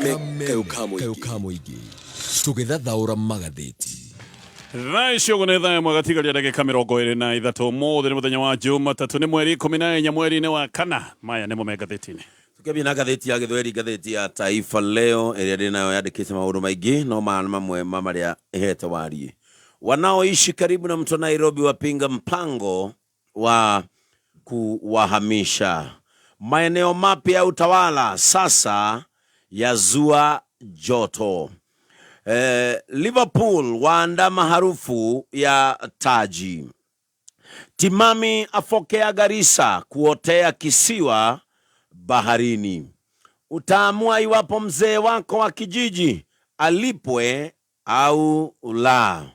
Kameme kayũ ka kayũ mũingĩ ka mũingĩ tũgĩthathaũra magathĩti. Thaa ici ũguo nĩ thaa ĩmwe gatigaria ndagĩka 23. Ũmũthĩ nĩ mũthenya wa Jumatatũ, nĩ mweri 14 mweri-inĩ wa kana. Maya nĩmo me ngathĩti-inĩ. Tukĩambia na ngathĩti ya gĩthweri, ngathĩti ya Taifa Leo ĩrĩa ndĩ nayo yandĩkĩte maũndũ maingĩ, no maya nĩ mamwe ma marĩa ĩhete wariĩ. Wanaoishi karibu na mto Nairobi wapinga mpango wa kuwahamisha. Maeneo mapya ya utawala sasa yazua joto. Liverpool waandama harufu ya taji. Timami afokea Garissa kuotea kisiwa baharini. Utaamua iwapo mzee wako wa kijiji alipwe au la.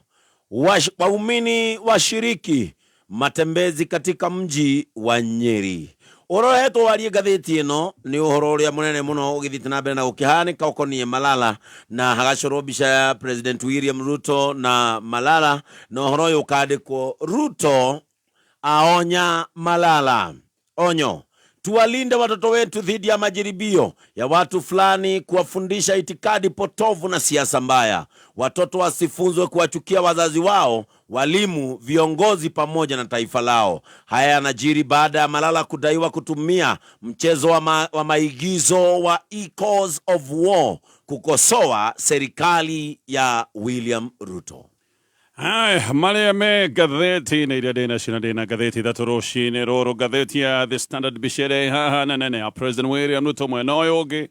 Waumini washiriki matembezi katika mji wa Nyeri. Ũhoro ũrehetwo warie ngathĩti ĩno nĩ ũhoro ũrĩa mũnene mũno ũgĩthiĩte na mbere na gũkĩhanĩka ũkoniĩ Malala, na hagacorwo mbica ya President William Ruto na Malala, na ũhoro ũyũ ũkandĩkwo Ruto aonya Malala. Onyo, tuwalinde watoto wetu dhidi ya majaribio ya watu fulani kuwafundisha itikadi potovu na siasa mbaya. Watoto wasifunzwe kuwachukia wazazi wao, walimu, viongozi pamoja na taifa lao. Haya yanajiri baada ya Malala kudaiwa kutumia mchezo wa maigizo wa Echoes of War kukosoa serikali ya William Ruto. Haya, marĩa me ngathĩti-inĩ iria ndĩ nacio, na ndĩ na ngathĩti ithatũ rũcinĩ rũrũ. Ngathĩti ya The Standard, mbica ĩrĩa ĩ haha na nene ya President William Ruto, mwena ũyũ ũngĩ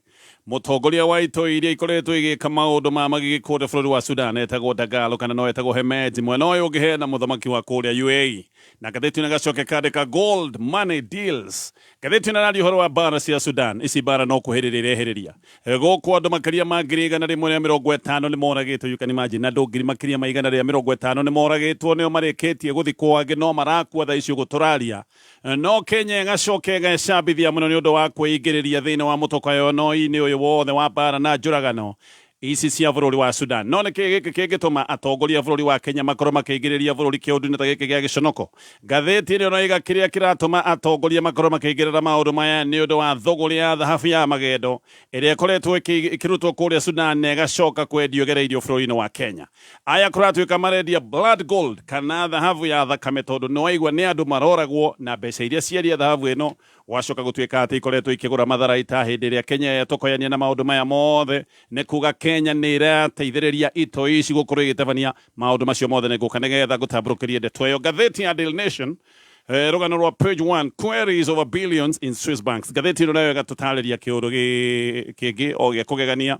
mũtongoria wa itoi iria ikoretwo igĩka maũndũ ma magigi kũrĩa bũrũri wa Sudan etagwo Dagalo kana no etagwo Hemedti. Mwena ũyũ ũngĩ hena mũthamaki wa kũrĩa UAE. Na ngathĩti ĩno ĩgacoka ĩkandĩka gold money deals. Ngathĩti ĩno ĩraria ũhoro wa mbara cia Sudan. Ici mbara no kwĩhĩrĩria irehĩrĩria. Gũkũ andũ makĩria ma 150,000 nĩ moragĩtwo. You can imagine, andũ ngiri makĩria ma 150 nĩ moragĩtwo, nĩo marĩkĩtie gũthikwo, angĩ no marakua thaa ici ũguo tũraria. No Kenya ĩgacoka ĩgecambithia mũno nĩ ũndũ wa kwĩingĩrĩria thĩinĩ wa mũtokayono-inĩ ũyũ wothe wa mbara na njũragano ici cia bũrũri wa Sudan. No nĩkĩ gĩkĩ kĩngĩtũma atongoria a bũrũri wa Kenya makorwo makĩingĩrĩria bũrũri kĩũndũ-inĩ ta gĩkĩ gĩa gĩconoko? Ngathĩti ĩno ĩroiga kĩrĩa kĩratũma atongoria makorwo makĩingĩrĩra maũndũ maya nĩ ũndũ wa thũgũrĩ ya thahabu ya magendo ĩrĩa ĩkoretwo ĩkĩrutwo kũrĩa Sudan na ĩgacoka kwendio ĩgereirio bũrũri-inĩ wa Kenya. Aya kũratuĩka marendia blood gold kana thahabu ya thakame, tondũ nĩwaigua nĩ andũ maroragwo na mbeca iria ciendia thahabu ĩno. Gwacoka gũtuĩka atĩ ikoretwo ikĩgũra matharaita hĩndĩ ĩrĩa Kenya yetokoyania na maũndũ maya mothe. Nĩ kuga Kenya nĩ ĩrateithĩrĩria itoi ici gũkorwo igĩtabania maũndũ macio mothe. Nĩ ngũka nĩgetha ngũtambũrũkĩrie ndeto ĩyo. Ngathĩti ya Daily Nation, rũgano rwa page 1, queries over billions in Swiss banks. Ngathĩti ĩno nayo ĩgatũtarĩria kĩũndũ kĩngĩ o gĩa kũgegania.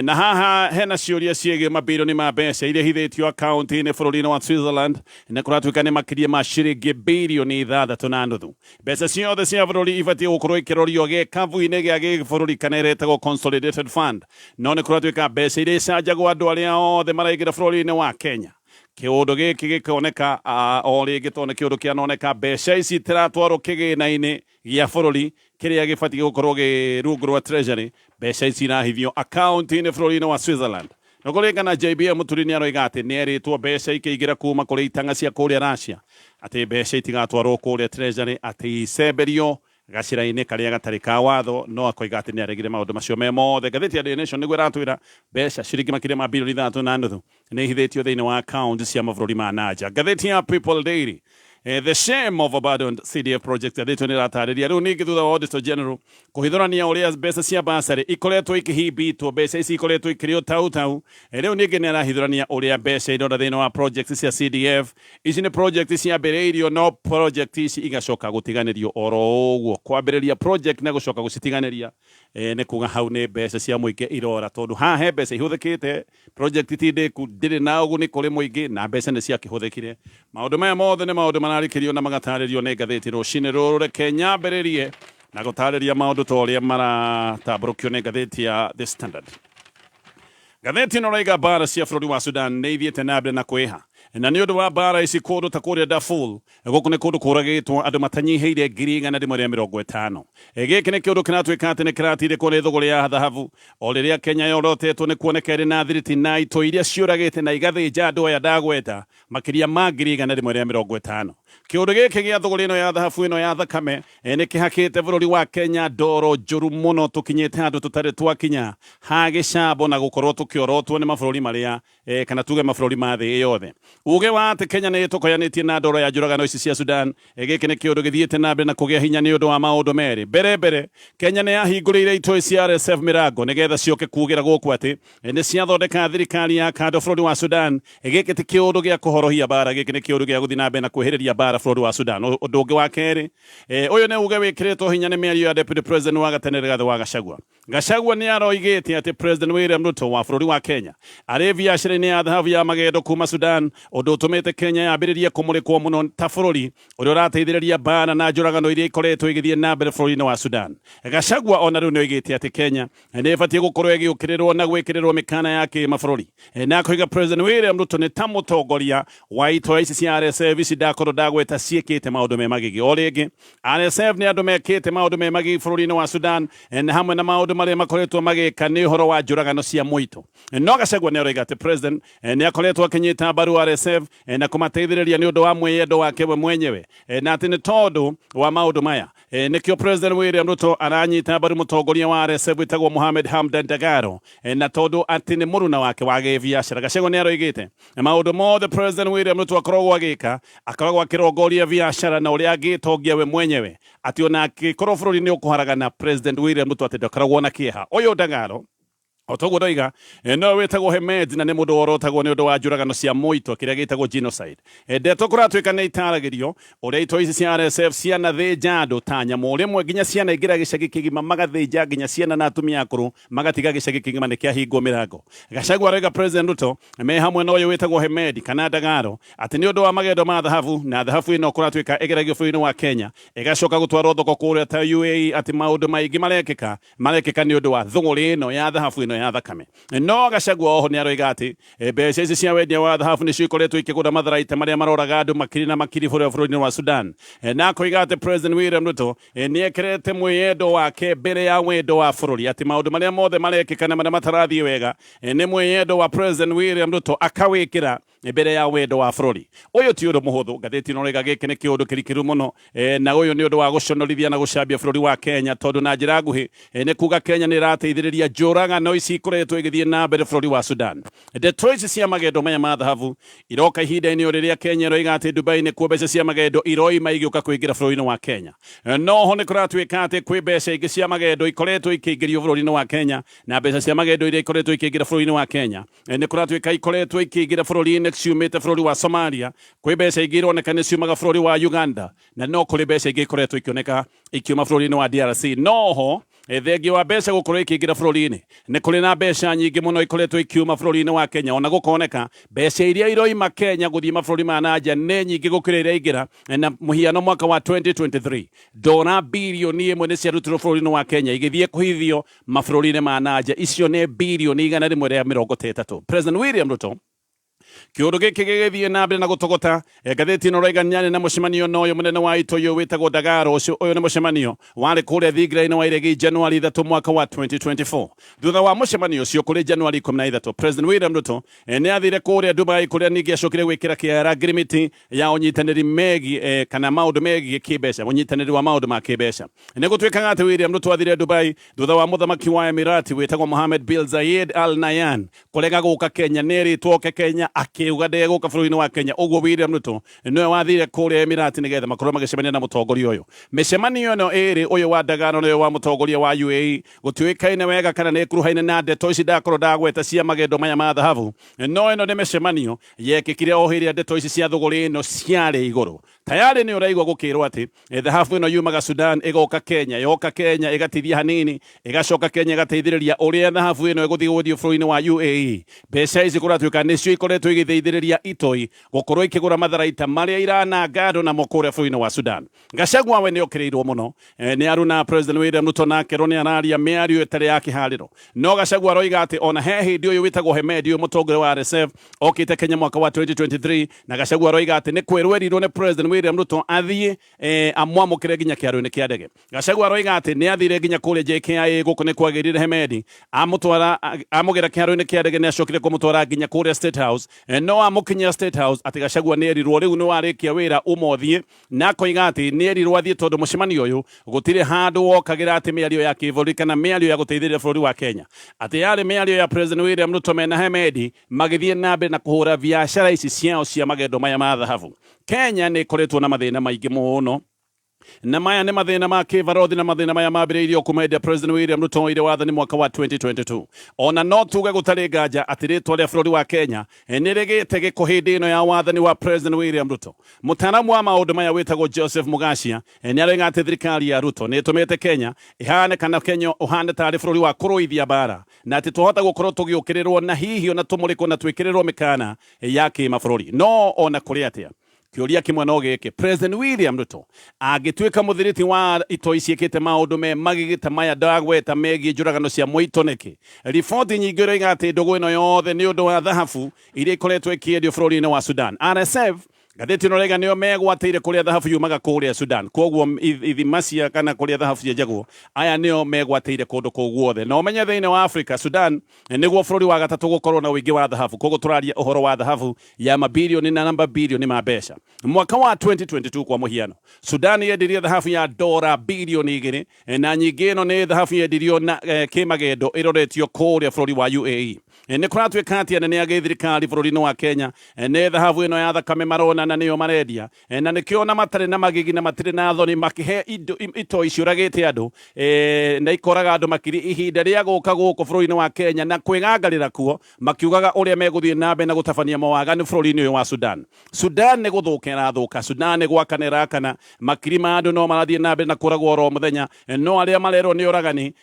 Na haha hena ciũria ciĩgiĩ mabirioni ma mbeca iria hithĩtio akaunti-inĩ bũrũri-inĩ wa Switzerland. Nĩ kũratuĩka nĩ makĩria ma ciringi birioni 6.5. Mbeca ciothe cia bũrũri ibatiĩ gũkorwo ikĩrorio gĩkabu-inĩ gĩa gĩbũrũri kana ĩrĩa ĩtagwo Consolidated Fund. No nĩ kũratuĩka mbeca iria icanjagwo andũ arĩa othe maraingĩra bũrũri-inĩ wa Kenya. Kĩũndũ gĩkĩ gĩkoneka o rĩngĩ tondũ nĩ kĩũndũ kĩanoneka, mbeca ici itiratwarwo kĩgĩna-inĩ gĩa bũrũri kĩrĩa gĩbatiĩ gũkorwo gĩ rungu rwa Treasury. Mbeca ici irahithio akaunti-inĩ bũrũri-inĩ wa Switzerland. Na kũringana na JBM, Mũturi nĩ aroiga atĩ nĩ erĩtwo mbeca ikĩingĩra kuma kũrĩ itang'a cia kũrĩa Russia atĩ mbeca itigatwarwo kũrĩa Treasury, atĩ icemberio gacĩra-inĩ karĩa gatarĩ ka watho, no akoiga atĩ nĩ aregire maũndũ macio me mothe. Ngathĩti ya Daily Nation nĩguo ĩratwĩra mbeca ciringi makĩria ma birioni 6.5 nĩ ihithĩtio thĩinĩ wa akaunti cia mabũrũri ma nanja. Ngathĩti ya People Daily, The shame of abandoned CDF project. Ngathĩti ĩno ĩratarĩria rĩu ningĩ thutha wa Auditor General kũhithũrania ũrĩa mbeca cia bursary ikoretwo ikĩhimbitwo, mbeca ici ikoretwo ikĩrĩo tau tau. Rĩu ningĩ nĩ arahithũrania ũrĩa mbeca ironda thĩinĩ wa project cia CDF. Ici nĩ project ciambĩrĩirio, no project ici igacoka gũtiganĩrio oro ũguo. Kwambĩrĩria project na gũcoka gũcitiganĩria, nĩ kuga hau nĩ mbeca cia mũingĩ irora, tondũ haha he mbeca ihũthĩkĩte, project ti ndĩku, ndĩrĩ na ũguni kũrĩ mũingĩ, na mbeca nĩ ciakĩhũthĩkire. Maũndũ maya mothe nĩ maũndũ mararĩkĩrio na magatarĩrio nĩ ngathĩti rũcinĩ rũrũ. Reke nyambĩrĩrie na gũtarĩria maũndũ ta ũrĩa maratambũrũkio nĩ ngathĩti ya The Standard. Ngathĩti ĩno ĩraiga mbara cia bũrũri wa Sudan nĩ ithiĩte na mbere na kwĩha, na nĩ ũndũ wa mbara ici kũndũ ta kũrĩa Darfur. Gũkũ nĩ kũndũ kũragĩtwo andũ matanyihĩire 150,000. Gĩkĩ nĩ kĩũndũ kĩratuĩka atĩ nĩ kĩratindĩkwo nĩ thũgũrĩ ya thahabu, o rĩrĩa Kenya yorotetwo nĩ kuoneka ĩrĩ na thiriti na itoi iria ciũragĩte na igathĩnja andũ aya ndagweta makĩria ma 150,000. Kĩũndũ gĩkĩ gĩa thũgũrĩ ĩno ya thahabu ĩno ya thakame nĩ kĩhakĩte bũrũri wa Kenya ndoro njũru mũno, tũkinyĩte handũ tũtarĩ twakinya ha gĩcambo na gũkorwo tũkĩorotwo nĩ mabũrũri marĩa kana tuge mabũrũri ma thĩ yothe. Uge wa atĩ Kenya nĩ ĩtokoyanĩtie na ndoro ya njũragano ici cia Sudan, gĩkĩ nĩ kĩũndũ gĩthiĩte na mbere na kũgĩa hinya nĩ ũndũ wa maũndũ merĩ. Mbere mbere, Kenya nĩ yahingũrĩire itoi cia RSF mĩrango nĩgetha ciũke kuugĩra gũkũ atĩ nĩ ciathondeka thirikari ya kando bũrũri wa Sudan. Gĩkĩ ti kĩũndũ gĩa kũhorohia mbara, gĩkĩ nĩ kĩũndũ gĩa gũthiĩ na mbere na kwĩhĩrĩria mbara bũrũri wa Sudan. Ũndũ ũngĩ wa kerĩ, ũyũ nĩ uge wĩkĩrĩtwo hinya nĩ mĩario ya Deputy President wa gatene Rigathĩ wa Gachagua. Gachagua nĩ aroigĩte atĩ President William Ruto wa bũrũri wa Kenya arĩ biacara-inĩ ya thahabu ya magendo kuma Sudan, ũndũ ũtũmĩte Kenya yambĩrĩrie kũmũrĩkwo mũno ta bũrũri ũrĩa ũrateithĩrĩria mbara na njũragano iria ikoretwo igĩthiĩ na mbere bũrũri-inĩ wa Sudan. Gachagua ona rĩu nĩ oigĩte atĩ Kenya nĩ ĩbatiĩ gũkorwo ĩgĩũkĩrĩrwo na gwĩkĩrĩrwo mĩkana ya kĩmabũrũri, na akoiga President William Ruto nĩ ta mũtongoria wa itoya ici cia RSF ici ndakorwo ndagweta ciĩkĩte maũndũ me magigi. O rĩngĩ RSF nĩ andũ mekĩte maũndũ me magigi bũrũri-inĩ wa Sudan, na hamwe na maũndũ marĩa makoretwo magĩka nĩ ũhoro wa njũragano cia mũito. No Gachagua nĩ aroiga atĩ President nĩ akoretwo akĩnyita mbaru RSF na kũmateithĩrĩria nĩ ũndũ wa mwĩyendo wake we mwenyewe, na atĩ nĩ tondũ wa maũndũ maya nĩkĩo President William Ruto aranyita mbaru mũtongoria wa RSF wĩtagwo Mohamed Hamdan Dagalo, na tondũ atĩ nĩ mũruna wake wa gĩbiacara. Gachagua nĩ aroigĩte maũndũ mothe President William Ruto akoragwo agĩka, akoragwo akĩrongoria biacara na ũrĩa angĩtongia we mwenyewe, atĩ ona angĩkorwo bũrũri nĩ ũkũharagana, President William Ruto atĩ ndakoragwo na kĩeha. Ũyũ Dagalo, o toguo ndoiga, no wĩtagwo Hemed na nĩ mũndũ worotagwo nĩ ũndũ wa njũragano cia mũito kĩrĩa gĩtagwo genocide. Ndeto kũratuĩka nĩ itaragĩrio ũrĩa itoi ici cia RSF cianathĩnja andũ ta nyamũ, rĩmwe nginya ciana ingĩra gĩcagi kĩgima magathĩnja nginya ciana na atumia akũrũ, magatiga gĩcagi kĩgima nĩ kĩahingwo mĩrango. Gachagua aroiga President Ruto me hamwe na ũyũ wĩtagwo Hemedi kana Dagalo atĩ nĩ ũndũ wa magendo ma thahabu, na thahabu ĩno kũratuĩka ĩgeragio bũrũri-inĩ wa Kenya ĩgacoka gũtwarwo thoko kũrĩa ta UAE, atĩ maũndũ maingĩ marekĩka marekĩka nĩ ũndũ wa thũgũrĩ ĩno ya thahabu ĩno ya thakame. No Gachagua oho nĩ aroiga atĩ mbeca ici cia wendia wa thahabu nĩcio ikoretwo ikĩgũra matharaita marĩa maroraga andũ makiri na makiri bũrũri bũrũri-inĩ wa Sudan, na akoiga atĩ President William Ruto nĩ ekerete mwĩyendo wake mbere ya wendo wa bũrũri, atĩ maũndũ marĩa mothe marekĩka na marĩa matarathiĩ wega nĩ mwĩyendo wa President William Ruto akawĩkĩra mbere ya wendo wa bũrũri. Ũyũ ti ũndũ mũhũthũ, ngathĩti ĩno ĩroiga gĩkĩ nĩ kĩũndũ kĩrikĩru mũno, na ũyũ nĩ ũndũ wa gũconorithia na gũcambia bũrũri wa Kenya, tondũ na njĩra nguhĩ nĩ kuga Kenya nĩ ĩrateithĩrĩria njũragano ici ikoretwo igĩthiĩ na mbere bũrũri wa Sudan. Ndeto ici cia magendo maya ma thahabu iroka ihinda-inĩ o rĩrĩa Kenya ĩroiga atĩ Dubai nĩkuo mbeca cia magendo iroima igĩũka kũingĩra bũrũri-inĩ wa Kenya. No ho nĩ kũratuĩka atĩ kwĩ mbeca ingĩ cia magendo ikoretwo ikĩingĩrio bũrũri-inĩ wa Kenya, na mbeca cia magendo iria ikoretwo ikĩingĩra bũrũri-inĩ wa Kenya nĩ kũratuĩka ikoretwo ikĩingĩra bũrũri-inĩ ciumĩte bũrũri wa Somalia. Kwĩ mbeca ingĩ ironeka nĩ ciumaga bũrũri wa Uganda, na no kũrĩ mbeca ingĩ ikoretwo ikĩoneka ikiuma bũrũri-inĩ wa DRC. No ho thengia wa mbeca gũkorwo ikĩingĩra bũrũri-inĩ, nĩ kũrĩ na mbeca nyingĩ mũno ikoretwo ikiuma bũrũri-inĩ wa Kenya, ona gũkoneka mbeca iria iroima Kenya gũthiĩ mabũrũri ma nanja nĩ nyingĩ gũkĩra iria ingĩra. Na mũhiano, mwaka wa 2023 dora birioni 1 nĩ ciarutirwo bũrũri-inĩ wa Kenya igĩthiĩ kũhithio mabũrũri-inĩ ma nanja. Icio nĩ birioni 130. President William Ruto, kĩũndũ gĩkĩ gĩgĩthiĩ na mbere na gũtogota, ngathĩti ĩno raiga nĩarĩ na mũcemanio na ũyũ mũnene wa itoi ũyũ wĩtagwo Dagalo. Ũcio ũyũ nĩ mũcemanio warĩ kũrĩa thingira-inĩ wa Iregi Januari 3 mwaka wa 2024. Thutha wa mũcemanio ũcio, kũrĩ Januari 13, President William Ruto nĩ athire kũrĩa Dubai, kũrĩa ningĩ acokire gwĩkĩra kĩara ngirimiti ya ũnyitanĩri megiĩ kana maũndũ megiĩ kĩmbeca, ũnyitanĩri wa maũndũ ma kĩmbeca. Nĩ gũtuĩkaga atĩ William Ruto athire Dubai thutha wa mũthamaki wa Emirati wĩtagwo Mohammed bin Zayed Al Nahyan kũrega gũka Kenya. Nĩ erĩtwo oke Kenya, akiuga ndegũka bũrũri-inĩ wa Kenya. Ũguo William Ruto nĩwe wathire kũrĩa Emirati nĩgetha makorwo magĩcemania na mũtongoria ũyũ. Mĩcemanio ĩno ĩrĩ, ũyũ wa Dagalo na ũyũ wa mũtongoria wa UAE, gũtiũĩkaine wega kana nĩ ĩkuruhaine na ndeto ici ndakorwo ndagweta cia magendo maya ma thahabu, no ĩno nĩ mĩcemanio yekĩkire o hĩrĩa ndeto ici cia thũgũrĩ ĩno ciarĩ igũrũ. Tayarĩ nĩ ũraigua gũkĩrwo atĩ thahabu ĩno yumaga Sudan ĩgoka Kenya, yoka Kenya ĩgatithia hanini, ĩgacoka Kenya ĩgateithĩrĩria ũrĩa thahabu ĩno ĩgũthiĩ gwendio bũrũri-inĩ wa UAE. Mbeca ici kũratuĩka nĩcio ikoretwo igĩteithĩrĩria itoi gũkorwo ikĩgũra matharaita marĩa irananga andũ namo kũrĩa bũrũri-inĩ wa Sudan. Gachagua we nĩ okĩrĩirwo mũno nĩ aruna President William Ruto, na akerwo nĩ araria mĩario ĩtarĩ ya kĩharĩro. No Gachagua aroiga atĩ ona he hĩndĩ ũyũ wĩtagwo Hemedi, ũyũ mũtongoria wa RSF, okĩte Kenya mwaka wa 2023, na Gachagua aroiga atĩ nĩ kwĩrwo erirwo nĩ President William William Ruto athiĩ amwamũkĩre nginya kĩharo-inĩ kĩa ndege. Gachagua aroiga atĩ nĩ athire nginya kũrĩa JKIA gũkũ nĩ kwagĩrire Hemedi amũtwara amũgĩra kĩharo-inĩ kĩa ndege nĩ acokire kũmũtwara nginya kũrĩa State House, no amũkinyia State House atĩ Gachagua nĩ erirwo rĩu nĩ warĩkia wĩra uma ũthiĩ, na akoiga atĩ nĩ erirwo athiĩ tondũ mũcemanio ũyũ gũtirĩ handũ wokagĩra atĩ mĩario ya kĩbũrũri kana mĩario ya gũteithĩrĩria bũrũri wa Kenya, atĩ yarĩ mĩario ya President William Ruto mena Hemedi magĩthiĩ na mbere na kũhũra biacara ici ciao cia magendo maya ma thahabu. Kenya nĩ ĩkoretwo na mathĩna maingĩ mũno, na maya nĩ mathĩna ma kĩbarothi na mathĩna maya mambĩrĩirio kuma hĩndĩ ya President William Ruto oire wathani mwaka wa 2022. Ona no tuge gũtarĩ nganja atĩ rĩtwa rĩa bũrũri wa Kenya nĩ rĩgĩte gĩko hĩndĩ ĩno ya wathani wa President William Ruto. Mũtaaramu wa maũndũ maya wĩtagwo Joseph Mugacia nĩ aroiga atĩ thirikari ya Ruto nĩ ĩtũmĩte Kenya ĩhane kana Kenya ũhane tarĩ bũrũri wa kũrũithia mbara, na atĩ twahota gũkorwo tũgĩũkĩrĩrwo na hihi ona tũmũrĩkwo na twĩkĩrĩrwo mĩkana ya kĩmabũrũri. No ona kũrĩ atĩa, kĩũria kĩmwe no gĩkĩ, President William Ruto angĩtuĩka mũthiriti wa itoi ciĩkĩte maũndũ me magigi ta maya ndagweta megiĩ njũragano cia mũito nĩkĩ? Riboti nyingĩ iroiga atĩ ndũgũ ĩno yothe nĩ ũndũ wa thahabu iria ikoretwo ikĩendio bũrũri-inĩ wa Sudan. RSF ngathĩti ĩno ĩraiga nĩo megwatĩire kũrĩa thahabu yumaga kũrĩa Sudan, kwoguo ithima cia kana kũrĩa thahabu cienjagwo, aya nĩo megwatĩire kũndũ kũu guothe. Na ũmenye thĩinĩ wa Africa, Sudan nĩguo bũrũri wa gatatũ gũkorwo na ũingĩ wa thahabu, kwoguo tũraria ũhoro wa thahabu ya mabirioni na mabirioni ma mbeca. Mwaka wa 2022 kwa mũhiano, Sudan yendirie thahabu ya dora birioni 2, na nyingĩ ĩno nĩ thahabu yendirio na kĩmagendo ĩroretio kũrĩa bũrũri wa UAE. Nĩ kũratuĩka atĩ anene a gĩthirikari bũrũri-inĩ wa Kenya nĩ thahabu ĩno ya thakame marona na nĩyo marendia, na nĩkĩo ona matarĩ na magigi na matirĩ na thoni makĩhe indo itoi ciũragĩte andũ na ikoraga andũ makiri ihinda rĩa gũka gũkũ bũrũri-inĩ wa Kenya na kwĩgangarĩra kuo makiugaga ũrĩa megũthiĩ na mbere na gũtabania mawaganu bũrũri-inĩ ũyũ wa Sudan. Sudan nĩ gũthũka ĩrathũka, Sudan nĩ gwakana ĩrakana, makiri ma andũ no marathiĩ na mbere na kũragwo oro mũthenya, no arĩa marerwo nĩ oragani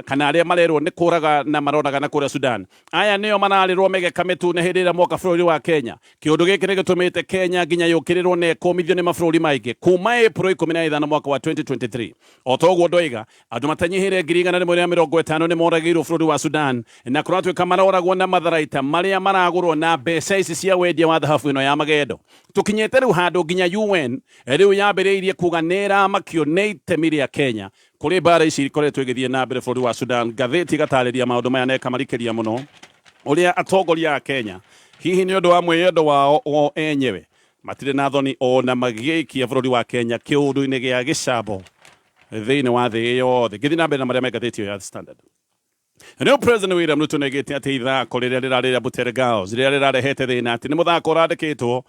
kana arĩa marerwo nĩ kũraga na maroraga na kũrĩa Sudan, aya nĩo mararĩrwo mĩgeka mĩtune hĩndĩ ĩrĩa moka bũrũri wa Kenya. Kĩũndũ gĩkĩ nĩ gĩtũmĩte Kenya nginya yũkĩrĩrwo na ĩkũmithio nĩ mabũrũri maingĩ kuma April 15 mwaka wa 2023. O ta ũguo ndoiga, andũ matanyihĩire 150,000 nĩ moragĩirwo bũrũri wa Sudan, na kũratuĩka maroragwo na matharaita marĩa maragũrwo na mbeca ici cia wendia wa thahabu ĩno ya magendo. Tũkinyĩte rĩu handũ nginya UN rĩu yambĩrĩirie kuga nĩ ĩramakio nĩ itemi rĩa Kenya kũrĩ mbara ici ikoretwo igĩthiĩ na mbere bũrũri wa Sudan. Ngathĩti ĩgatarĩria maũndũ maya na ĩkamarikĩria mũno ũrĩa atongoria a Kenya hihi nĩ ũndũ wa mwĩyendo wao o enyewe matirĩ na thoni ona magĩikia bũrũri wa Kenya kĩũndũ-inĩ gĩa gĩcambo thĩinĩ wa thĩ yothe. Ngĩthiĩ na mbere na marĩa me ngathĩti ĩyo ya Standard. Rĩu President William Ruto nĩaigĩte atĩ ithako rĩrĩa rĩrarĩ rĩa Butere Girls rĩrĩa rĩrarehete thĩna atĩ nĩ mũthako ũrandĩkĩtwo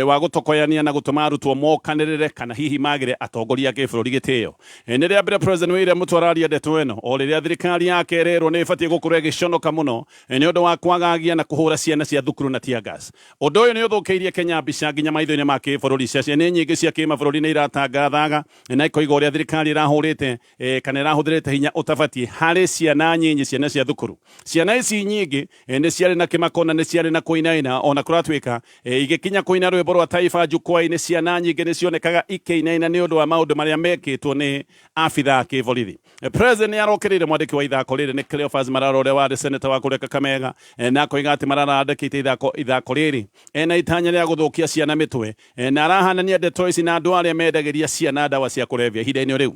wa gũtokoyania na gũtũma arutwo mokanĩrĩre kana hihi magĩre atongoria a kĩbũrũri gĩtĩo. Nĩ rĩa mbere President William Ruto araria ndeto ĩno o rĩrĩa thirikari yake ĩrerwo nĩ ĩbatiĩ gũkorwo ĩgĩconoka mũno nĩ ũndũ wa kwagagia na kũhũra ciana cia thukuru na tear gas. Ũndũ ũyũ nĩ ũthũkĩirie Kenya mbica nginya maitho-inĩ ma kĩbũrũri. Ceceni nyingĩ cia kĩmabũrũri nĩ iratangathaga na ikoiga ũrĩa thirikari ĩrahũrĩte kana ĩrahũthĩrĩte hinya ũtabatiĩ harĩ ciana nyinyi, ciana cia thukuru. Ciana ici nyingĩ nĩ ciarĩ na kĩmako na nĩ ciarĩ na kũinaina, ona kũratuĩka igĩkinya kũina rwĩmbo rwa taifa jukwaa-inĩ, ciana nyingĩ nĩ cionekaga ikĩinaina nĩ ũndũ wa maũndũ marĩa mekĩtwo nĩ abithaa a kĩborithi. President nĩ arokĩrĩire mwandĩki wa ithako rĩrĩ nĩ Cleophas Malala ũrĩa warĩ seneta wa kũrĩa Kakamega, na akoiga atĩ Malala andĩkĩte ithako rĩrĩ ena itanya rĩa gũthũkia ciana mĩtwe, na arahanania ndeto ici na andũ arĩa mendagĩria ciana ndawa cia kũrebia ihinda-inĩ rĩu.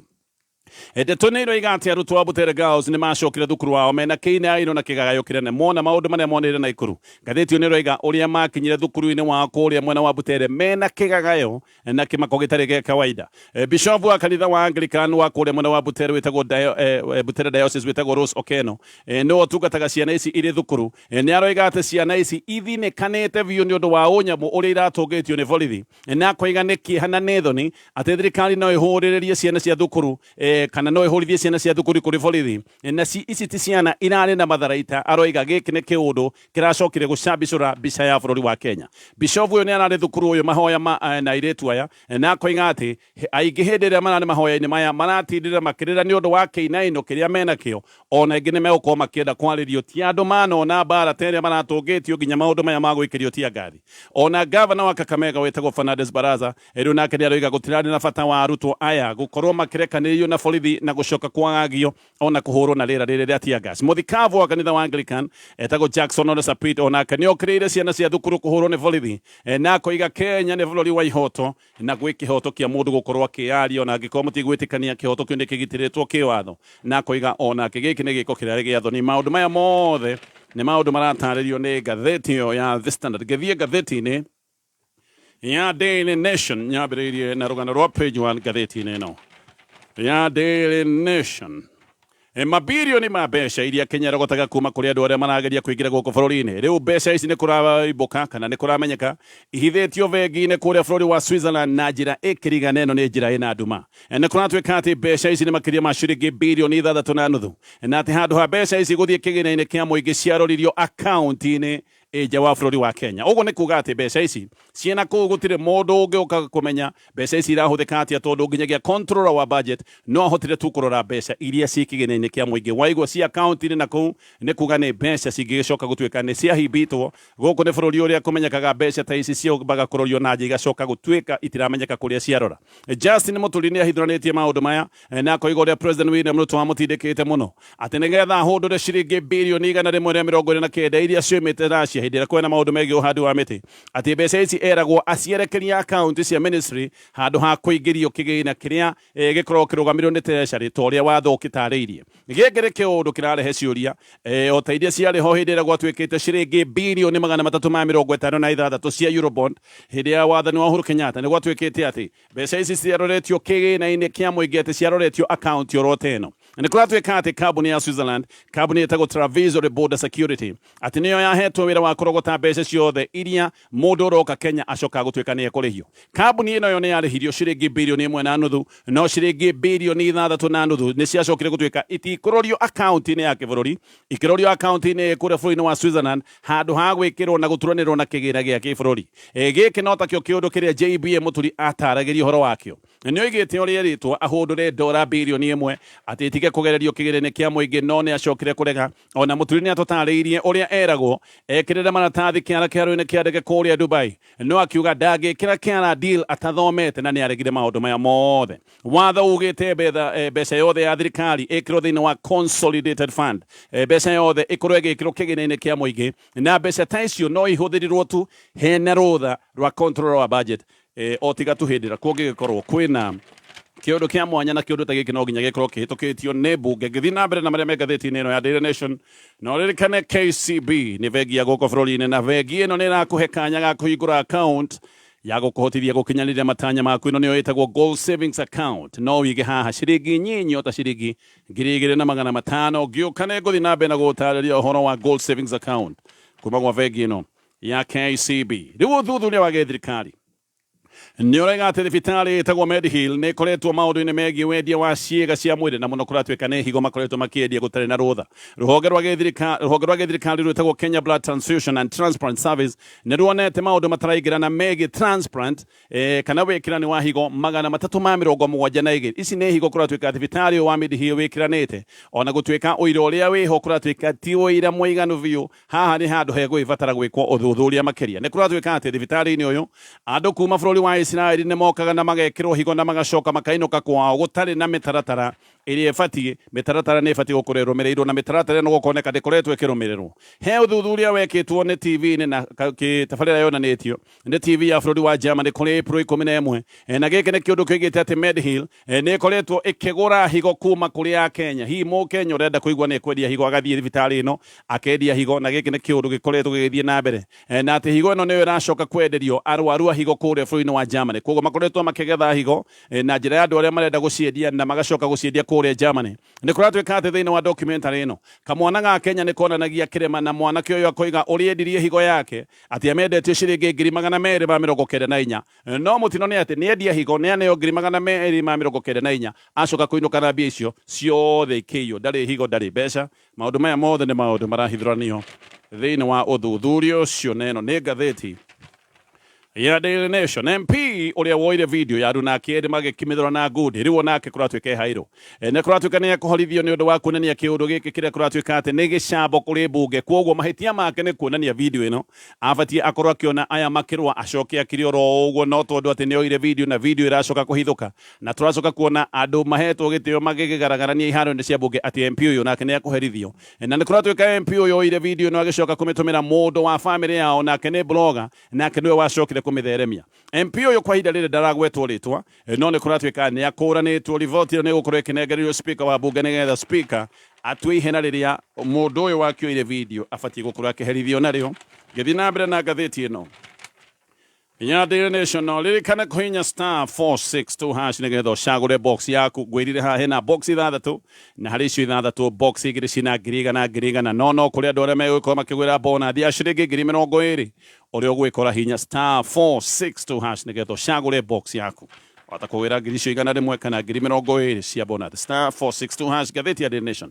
Ndeto nĩ iroiga atĩ arutwo a Butere Girls nĩ macokire thukuru wao mena kĩinaino na kĩgagayo kĩnene mona maũndũ marĩa monire Naikuru. Ngathĩti ĩyo nĩ ĩroiga ũrĩa makinyire thukuru-inĩ wao kũrĩa mwena wa Butere mena kĩgagayo na kĩmako gĩtarĩ gĩa kawaida. Bishofu wa kanitha wa Anglican wa kũrĩa mwena wa Butere wĩtagwo Butere Diocese wĩtagwo Rose Okeno, nĩwe ũtungataga ciana ici irĩ thukuru, nĩ aroiga atĩ ciana ici ithinĩkanĩte biũ nĩ ũndũ wa ũnyamũ ũrĩa iratũngĩtio nĩ borithi, na akoiga nĩ kĩeha na nĩ thoni atĩ thirikari no ĩhũrĩrĩrie ciana cia thukuru, kana no ĩhũrithie ciana cia thukuru kũrĩ borithi, na ici ti ciana irarĩ na matharaita. Aroiga gĩkĩ nĩ kĩũndũ kĩracokire gũcambicũra mbica ya bũrũri wa Kenya. Bishofu ũyũ nĩ ararĩ thukuru ũyũ mahoya ma, na airĩtu aya, na akoiga atĩ aingĩ hĩndĩ ĩrĩa mararĩ mahoya-inĩ maya maratindĩra makĩrĩra nĩ ũndũ wa kĩinaino kĩrĩa menakĩo, ona aingĩ nĩ megũkorwo makĩenda kwarĩrio ti andũ manona mbara ta ĩrĩa maratũngĩtio nginya maũndũ maya ma gwĩkĩrio tear gas. Ona gavana wa Kakamega wĩtagwo Fernandes Baraza rĩu nake nĩ aroiga gũtirarĩ na bata wa arutwo aya gũkorwo makĩrekanĩrio na borithi na gũcoka kwagagio ona kũhũrwo na rĩera rĩrĩ rĩa tear gas. Mũthikabu wa kanitha wa Anglican etagwo Jackson Ole Sapit onake nĩ okĩrĩire ciana cia thukuru kũhũrwo nĩ borithi na akoiga Kenya nĩ bũrũri wa ihoto na gwĩ kĩhoto kĩa mũndũ gũkorwo akĩyaria ona angĩkorwo mũtigwĩtĩkania kĩhoto kĩu nĩ kĩgitĩrĩtwo kĩwatho na akoiga onake gĩkĩ nĩ gĩko kĩrĩa gĩa thoni. Maũndũ maya mothe nĩ maũndũ maratarĩrio nĩ ngathĩti ĩyo ya The Standard. Ngĩthiĩ ngathĩti-inĩ ya Daily Nation nyambĩrĩirie na rũgano rwa page 1 ngathĩti-inĩ ĩno ya Daily Nation. E, mabirioni ma mbeca iria Kenya ĩrogotaga kuma kũrĩ andũ arĩa marageria kũingĩra gũkũ bũrũri-inĩ. Rĩu mbeca ici nĩ kũraimbũka kana nĩ kũramenyeka ihithĩtio bengi-inĩ kũrĩa bũrũri wa Switzerland na njĩra ĩkĩriga na ĩno nĩ njĩra ĩna nduma. E, nĩ kũratuĩka atĩ mbeca ici nĩ makĩria ma ciringi birioni 6.5 na atĩ handũ ha mbeca ici gũthiĩ kĩgĩna-inĩ kĩa mũingĩ ciaroririo akaunti-inĩ ĩ nja wa bũrũri wa Kenya. Ũguo nĩ kuga atĩ mbeca ici ciĩna kũu gũtirĩ mũndũ ũngĩũka kũmenya mbeca ici irahũthĩka atĩa tondũ nginyagia controller wa budget no ahotire tu kũrora mbeca iria ciĩ kĩgĩna-inĩ kĩa mũingĩ. Waigua ci akaunti-inĩ na kũu nĩ kuga nĩ mbeca cingĩgĩcoka gũtuĩka nĩ ciahimbitwo. Gũkũ nĩ bũrũri ũrĩa kũmenyekaga mbeca ta ici ciambaga kũrorio na nja igacoka gũtuĩka itiramenyeka kũrĩa ciarora. Justin Mũturi nĩ ahithũranĩtie maũndũ maya na akoiga ũrĩa President William Ruto amũtindĩkĩte mũno atĩ nĩgetha ahũndũre ciringi birioni 149 iria cioimĩte Russia hĩndĩ ĩrĩa kwĩna maũndũ megiĩ ũhandi wa mĩtĩ, atĩ mbeca ici eragwo acierekerie akaunti cia ministry handũ ha kũingĩrio kĩgĩna kĩrĩa gĩkoragwo kĩrũgamĩrĩirwo nĩ treasury ta ũrĩa watho ũkĩtarĩirie. Gĩkĩ nĩ kĩũndũ kĩrarehe ciũria o ta iria ciarĩ ho hĩndĩ ĩrĩa gwatuĩkĩte ciringi birioni 356 cia Eurobond hĩndĩ ya wathani wa Uhuru Kenyatta. Nĩ gwatuĩkĩte atĩ mbeca ici ciaroretio kĩgĩna-inĩ kĩa mũingĩ atĩ ciaroretio akaunti oro ta ĩno. Nĩ kũratuĩka atĩ kambuni ya Switzerland, kambuni ĩtagwo Travisory Border Security, atĩ nĩyo yahetwo wĩra wa kũrogota mbeca ciothe iria mũndũ ũroka Kenya acokaga gũtuĩka nĩ ekũrĩhio. Kambuni ĩno yo nĩ yarĩhirio ciringi birioni 1.5, no ciringi birioni 6.5 nĩ ciacokire gũtuĩka itikũrorio akaunti-inĩ ya kĩbũrũri, ikĩrorio akaunti-inĩ kũrĩa bũrũri-inĩ wa Switzerland handũ ha gwĩkĩrwo na gũturanĩrwo na kĩgĩna gĩa kĩbũrũri. Gĩkĩ no takĩo kĩũndũ kĩrĩa JBA Mũturi ataragĩria ũhoro wakĩo. Nĩ oigĩte ũrĩa erĩtwo ahũndũre ndora birioni 1 atĩ ĩtige kũgererio kĩgĩna-inĩ kĩa mũingĩ, no nĩ acokire kũrega. Ona Mũturi nĩ atũtarĩirie ũrĩa eragwo ekĩrĩre maratathi kĩara kĩharo-inĩ kĩa ndege kũrĩa Dubai, no akiuga ndangĩkĩra kĩara deal atathomete na nĩ aregire maũndũ maya mothe. Watho ugĩte mbeca yothe ya thirikari ĩkĩrwo thĩinĩ wa consolidated fund, mbeca yothe ĩkorwo ĩgĩkĩrwo kĩgĩna-inĩ kĩa mũingĩ, na mbeca ta icio no ihũthĩrirwo tu hena rũtha rwa controller wa budget, o tiga tu hĩndĩ ĩrĩa kũngĩgĩkorwo kwĩna kĩũndũ kĩa mwanya, na kĩũndũ ta gĩkĩ no nginya gĩkorwo kĩhĩtũkĩtio nĩ mbunge. Ngĩthiĩ na mbere na marĩa me ngathĩti-inĩ ĩno ya Daily Nation, no ririkane KCB nĩ bengi ya gũkũ bũrũri-inĩ, na bengi ĩno nĩ ĩrakũhe kanya ga kũhingũra account ya gũkũhotithia gũkinyanĩria matanya maku. Ĩno nĩyo ĩtagwo Gold Savings Account. No wĩige haha ciringi nyinyi o ta ciringi 2,500. Ngĩũka nĩ ngũthiĩ na mbere na gũtarĩria ũhoro wa Gold Savings Account kuma gwa bengi ĩno ya KCB. Rĩu ũthuthuria wa gĩthirikari nĩ ũraiga atĩ thibitarĩ ĩtagwo Mediheal nĩ ĩkoretwo maũndũ-inĩ megiĩ wendia wa ciĩga cia mwĩrĩ, na mũno kũratuĩka nĩ higo makoretwo makĩendia gũtarĩ na rũtha. Rũhonge rwa gĩthirikari rwĩtagwo Kenya Blood Transfusion and Transplant Service nĩ ruonete maũndũ mataraingĩrana megiĩ transplant kana wĩkĩrani wa higo 372. Ici nĩ higo kũratuĩka thibitarĩ ũyũ wa Mediheal wĩkĩranĩte, ona gũtuĩka ũira ũrĩa wĩho kũratuĩka ti ũira mũiganu biũ. Haha nĩ handũ hegũgĩbatara gwĩkwo ũthuthuria makĩria. Nĩ kũratuĩka atĩ thibitarĩ-inĩ ũyũ andũ kuma bũrũri wa Isiraeli nĩ mokaga na magekĩrwo higo na magacoka makainũka kwao gũtarĩ na mĩtaratara ĩrĩa ĩbatiĩ. Mĩtaratara nĩ ĩbatiĩ gũkorwo ĩrũmĩrĩirwo, na mĩtaratara ĩno gũkoneka ndĩkoretwo ĩkĩrũmĩrĩrwo. He ũthuthuria wekĩtwo nĩ TV-inĩ na tabarĩra yonanĩtio nĩ TV ya bũrũri wa Germany kũrĩ April 11, na gĩkĩ nĩ kĩũndũ kĩoigĩte atĩ Mediheal nĩ ĩkoretwo ĩkĩgũra higo kuma kũrĩ Akenya. Hihi Mũkenya ũrenda kũigua nĩ ekwendia higo agathiĩ thibitarĩ ĩno akendia higo, na gĩkĩ nĩ kĩũndũ gĩkoretwo gĩgĩthiĩ na mbere, na atĩ higo ĩno nĩyo ĩracoka kwenderio arwaru a higo kũrĩa bũrũri-inĩ wa Germany. Koguo makoretwo makĩgetha higo na njĩra ya andũ arĩa marenda gũciendia na magacoka gũciendia kũrĩa Germany. Nĩ kũratuĩka atĩ thĩinĩ wa documentary ĩno kamwana ga Kenya nĩ konanagia kĩrema, na mwanake ũyũ akoiga ũrĩa endirie higo yake atĩ amendetio ciringi 294,000, no mũtino nĩ atĩ nĩ endia higo nĩ aneo 294,000, acoka kũinũka na mbia icio ciothe ikĩiywo, ndarĩ higo ndarĩ mbeca. Maũndũ maya mothe nĩ maũndũ marahithũranio thĩinĩ wa ũthuthuria ũcio, na ĩno nĩ ngathĩti Ya Daily Nation, MP ũrĩa woire video ya aruna ake erĩ magĩkimithũra na ngundi rĩu onake kũratuĩka ehairwo. Nĩ kũratuĩka nĩ ekũhorithio nĩ ũndũ wa kuonania kĩũndũ gĩkĩ kĩrĩa kũratuĩka atĩ nĩ gĩcambo kũrĩ mbunge. Kwoguo mahĩtia make nĩ kuonania video ĩno, abatiĩ akorwo akĩona aya makĩrũa acoke akire oro ũguo, no tondũ atĩ nĩ oire video na video ĩracoka kũhithũka na tũracoka kuona andũ mahetwo gĩtĩo magĩgĩgaragarania iharo-inĩ cia mbunge atĩ MP ũyũ nake nĩ ekũherithio. Na nĩ kũratuĩka MP ũyũ oire video ĩno agĩcoka kũmĩtũmĩra mũndũ wa famĩlĩ yao, nake nĩ blogger, nake nĩwe wacokire kũmĩtheremia. MP ũyũ kwa ihinda rĩrĩ ndaragwetwo rĩtwa, no nĩ kũratuĩka nĩ akũranĩtwo. Riboti ĩyo nĩ ĩgũkorwo ĩkĩnengererio speaker wa mbunge nĩgetha speaker atue ihena rĩrĩa mũndũ ũyũ wakĩoire video abatiĩ gũkorwo akĩherithio narĩo. Ngĩthiĩ na mbere na ngathĩti ĩno ya Daily Nation, no ririkane kũhinya star 462 hash nĩgetha ũcagũre box yaku. Ngwĩrire haha hena box ithathatũ, na harĩ icio ithathatũ box igĩrĩ cina 100,000 100,000, no kũrĩ andũ arĩa megũkorwo makĩgwĩra bonus ya ciringi 20,000. Ũrĩa ũgwĩkora, hinya star 462 hash nĩgetha ũcagũre box yaku, wata kũgwĩra ngiri icio 100 kana 20,000 cia bonus, star 462 hash. Ngathĩti ya Daily Nation.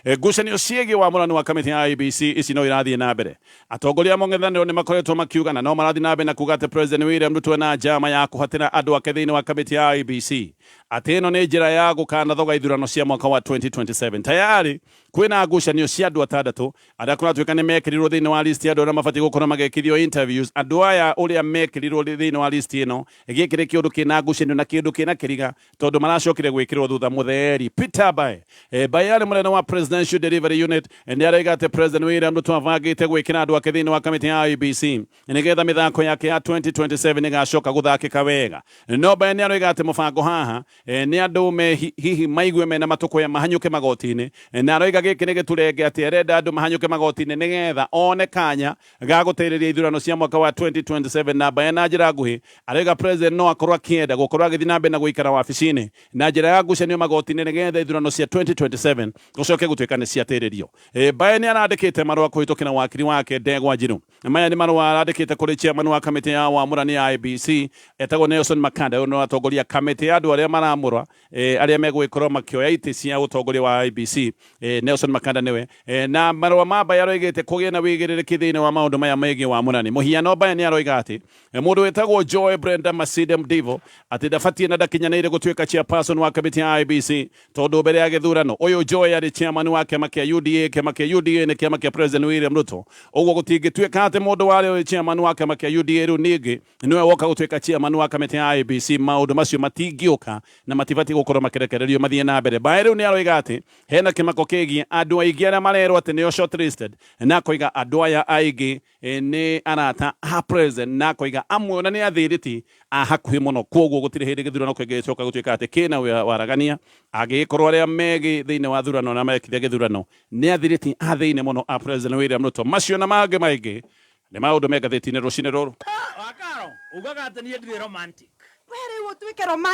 Ngucanio ciĩgiĩ wamũrani wa kamĩtĩ ya IEBC ici no irathiĩ na mbere. Atongoria a mũng'ethanĩro nĩ makoretwo makiuga na no marathiĩ na mbere na kuga atĩ President William Ruto ena njama ya kũhatĩra andũ ake thĩinĩ wa kamĩtĩ ya IEBC, atĩ ĩno nĩ njĩra ya gũkanathoga ithurano cia mwaka wa 2027. Tayari kwĩna ngucanio cia andũ atandatũ arĩa kũratuĩka nĩ mekĩrirwo thĩinĩ wa list ya andũ arĩa mabatiĩ gũkorwo magĩkithio interviews. Andũ aya ũrĩa mekĩrirwo thĩinĩ wa list ĩno, gĩkĩ nĩ kĩũndũ kĩna ngucanio na kĩũndũ kĩna kĩriga, tondũ maracokire gwĩkĩrwo thutha. Mũtheri Peter Mbae, Mbae arĩ mũnene wa Presidential Delivery Unit, nĩ araiga atĩ President William Ruto abangĩte gwĩkĩra andũ ake thĩinĩ wa kamĩtĩ ya IEBC nĩgetha mĩthako yake ya 2027 ĩgacoka gũthakĩka wega. No Mbae nĩ aroiga atĩ mũbango haha nĩ andũ me hihi maigue mena matũkũya mahanyũke magoti-inĩ, na aroiga gĩkĩ nĩ gĩturenge, atĩ arenda andũ mahanyũke magoti-inĩ nĩgetha one kanya ga gũteithĩrĩria ithurano cia mwaka wa 2027. Na Mbae na njĩra nguhĩ arauga president no akorwo akĩenda gũkorwo agĩthiĩ na mbere na gũikara wabici-inĩ na njĩra ya ngucanio magoti-inĩ nĩgetha ithurano cia 2027 gũcoke gũtuĩka nĩ ciatĩrĩrio. Mbae nĩ arandĩkĩte marũa kũhĩtũkĩra wakiri wake Ndegwa Njiru. Maya nĩ marũa arandĩkĩte kũrĩ chairman wa kamĩtĩ ya wamũrani ya IEBC etagwo Nelson Makanda, ũyũ nĩ atongoria kamĩtĩ ya andũ arĩa maramũra arĩa megũgĩkorwo makĩoya itĩ cia ũtongoria wa IEBC. Nelson Makanda nĩwe. Na marũa ma Mbae aroigĩte kũgĩe na wĩigĩrĩrĩki thĩinĩ wa maũndũ maya megiĩ wamũrani. Mũhiano, Mbae nĩ aroiga atĩ mũndũ wĩtagwo Joy Brenda Masinde Mdivo atĩ ndabatiĩ na ndakinyanĩire gũtuĩka chairperson wa kamĩtĩ ya IEBC, tondũ mbere ya gĩthurano ũyũ Joy arĩ chairman wa kĩama kĩa UDA. Kĩama kĩa UDA nĩ kĩama kĩa President William Ruto. Ũguo gũtingĩtuĩka atĩ mũndũ warĩ chairman wa kĩama kĩa UDA rĩu ningĩ nĩwe woka gũtuĩka chairman wa kamĩtĩ ya IEBC. Maũndũ macio matingĩũka na matibatiĩ gũkorwo makĩrekererio mathiĩ na mbere. Mbae rĩu nĩ aroiga atĩ hena kĩmako kĩgiĩ andũ aingĩ arĩa marerwo atĩ nĩo shortlisted, na akoiga andũ aya aingĩ nĩ arata a president, na akoiga amwe ona nĩ athiriti a hakuhĩ mũno. Kwoguo gũtirĩ hĩndĩ gĩthurano kĩngĩcoka gũtuĩka atĩ kĩna waragania angĩgĩkorwo arĩa megĩ thĩinĩ wa thurano na mekire gĩthurano nĩ athiriti a thĩinĩ mũno a President William Ruto. Macio na mangĩ maingĩ nĩ maũndũ me ngathĩti-inĩ rũcinĩ rũrũ. Wakaro ugaga atĩ niĩ ndirĩ romantic. We rĩu ũtuĩke romantic.